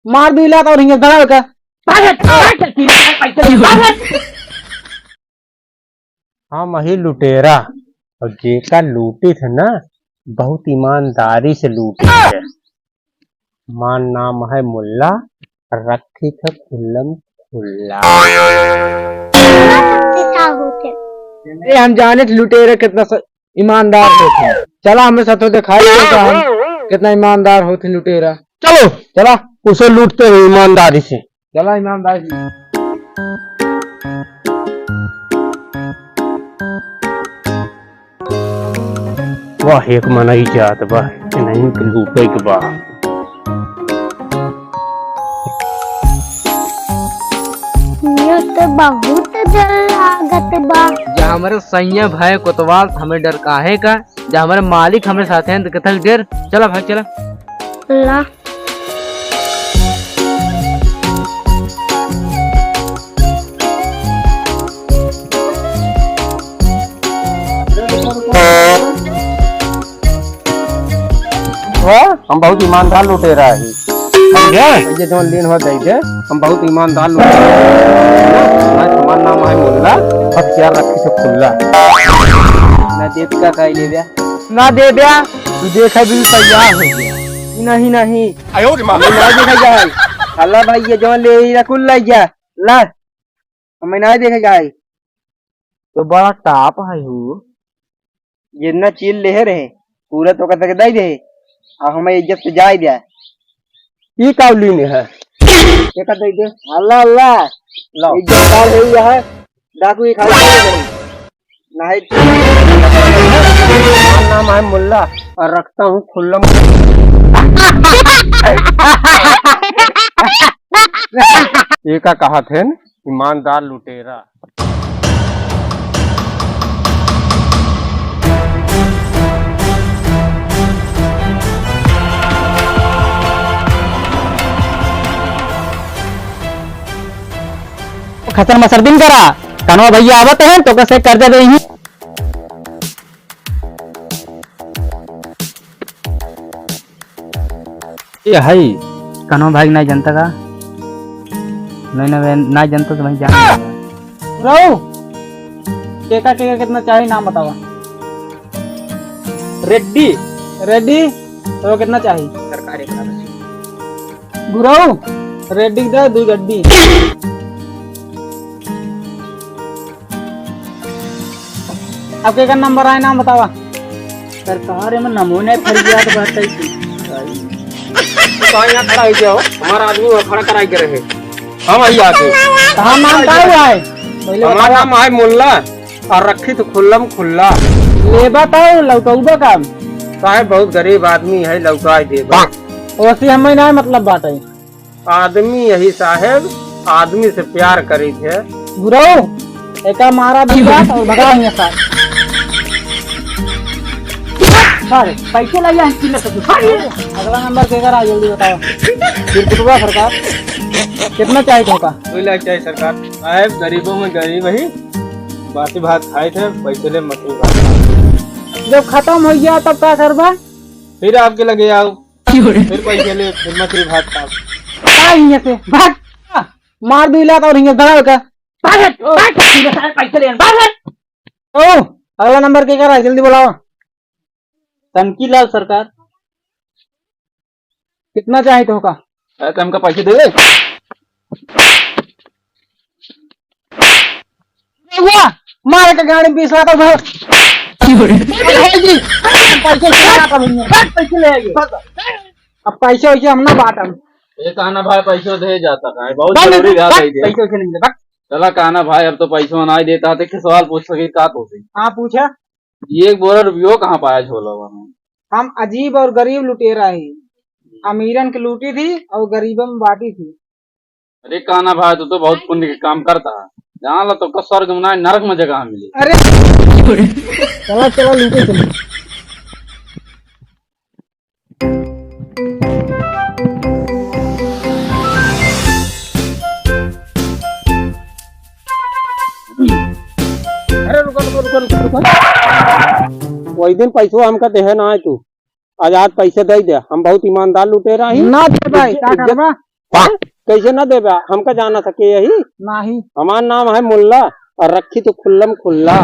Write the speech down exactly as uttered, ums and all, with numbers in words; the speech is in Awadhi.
मार दुइ लात और हियाँ धरा का। भाग हट, भाग हट, भाग हट। हम अही लुटेरा, और जेका लूटी थे ना, बहुत ईमानदारी से लूटी थे। हमार नाम है मुल्ला, रखी थे खुल्लम खुल्ला। अरे, हम जाने थे लुटेरा कितना स-, ईमानदार होत हैं। चला, हमरे साथ देखाई देता हम कितना ईमानदार होत हैं लुटेरा। चलो, चला, उसे लूटते हैं ईमानदारी से। चला, ईमानदारी से। वाह, एक मनई जात बा, इन्हीं के लूटे के बा। ये तो बहुत डर लागत बा। जा हमरे सैया भाई कोतवाल, हमें डर काहे का? जा हमरे मालिक हमरे साथे हैं, तो कितना डर। चला भाई, चला। ला। वाह, हम बहुत ईमानदार लुटेरा ही। समझे? ये जौन लीन हो दे दे, हम बहुत ईमानदार लुटेरा ही। हमार नाम है मुल्ला, हथियार रखी से खुल्ला। ना देत का काई ले बे? ना दे बे, तू देखे भी तैयार हो गया। नहीं, नहीं। आयो रे माँ। हमें ना देखे जाए। हल्ला भाई, ये जौन ले ही रखुल ला गया। ला। हमें ना देखे जाए। तो बड़ा टाप है हु। जितना चील लेहे रहे, पूरा तो कतक दे दे, आ हमें इज्जत से जाए दे। ई कावली में है। देखा दे दे। अल्लाह, अल्लाह। लो। इज्जतदार है यह, डाकू ही खाली नहीं। नहीं। मेरा नाम है मुल्ला और रखता हूँ खुल्लम। ये का कहा थे न? ईमानदार लुटेरा। खसर मसर दिन करा, कनवा भैया आवत हैं, तो कैसे कर्जा देही। ये हई। कनवा भाई के नाई जनता का? नहीं, नहीं, नाई जनता तो वहीं जान। रहू, केका, केका कितना चाही, नाम बतावा। रेड्डी। रेड्डी, तो कितना चाही? सरकारी करा दे। गुरऊ, रेड्डी के दे, दुई गड्डी। अब केकर नंबर आए, नाम बतावा। सरकार, एमे नमूने फरियाद बात है कि तू कहाँ यहाँ खड़ा हो गया हो? हमारा आदमी वहाँ खड़ा कराए के रहे। हम आई आके। कहाँ नाम का हुआ है? पहले हमारा बतावा। नाम है मुल्ला और रखी तो खुल्लम खुल्ला। लेबा तो लौटौबा का? साहब, बहुत गरीब आदमी है, लौटाए देबा। वैसे हमें ना मतलब बात है। आदमी यही साहेब, आदमी से प्यार करी थे। गुरु, एका मारा दो बात और भगा यहाँ से। सर, पैसे लग जाए, किलो से। अगला नंबर केकर आ, जल्दी बताओ। बिरकुटवा सरकार, कितना चाहिए तुमका? दो लाख चाहिए सरकार। साहेब, गरीबों में गरीब ही, बासी भात खाए थे, पैसे ले मछली भात। जब खत्म हो गया, तब का करबा? फिर आपके लगे आओ। क्यों रे? फिर पैसे ले, फिर मछली भात खा। भाग यहाँ से, भाग। मार दो इलाका और हिंगे दड़ा का। भाग, भाग, पैसे ले, भाग। ओ, अगला नंबर के करा, जल्दी बुलाओ। तनकी लाल सरकार। कितना चाहे तो का? अरे, तो हमका पैसे दे दे। वाह, मार के गाड़ी में बीस लाख रुपए। पैसे ले आइए। अब पैसे वैसे हम ना बांटम। ए, कान्हा भाई, पैसे दे जाता है, बहुत बस, जरूरी बस, बात है ये। पैसे वैसे नहीं मिले, बस। चला कान्हा भाई, अब तो पैसों ना ही देता है, तो एक सवाल पूछ सके, का तो से? हाँ, पूछा। ये एक बोरा रुपयो कहाँ पाया झोला में? हम अजीब और गरीब लुटेरा ही, अमीरन के लूटी थी और गरीबन में बांटी थी। अरे कान्हा भाई, तू तो बहुत पुण्य के काम करता है। जान ला, तोका स्वर्ग में ना, नरक में जगह मिली। अरे, चला, चला, नीचे चलो। अरे, रुको, रुको, रुको, रुको, रुको। वही दिन पैसो हमका देहे ना है तू। आज, आज पैसे दे दे, हम बहुत ईमानदार लुटेरा ही। ना दे भाई, इज्जत, का इज्जत, करबा? कैसे ना देबा? हमका जाना सके यही? नाही। हमार नाम है मुल्ला और रखी तो खुल्लम खुल्ला।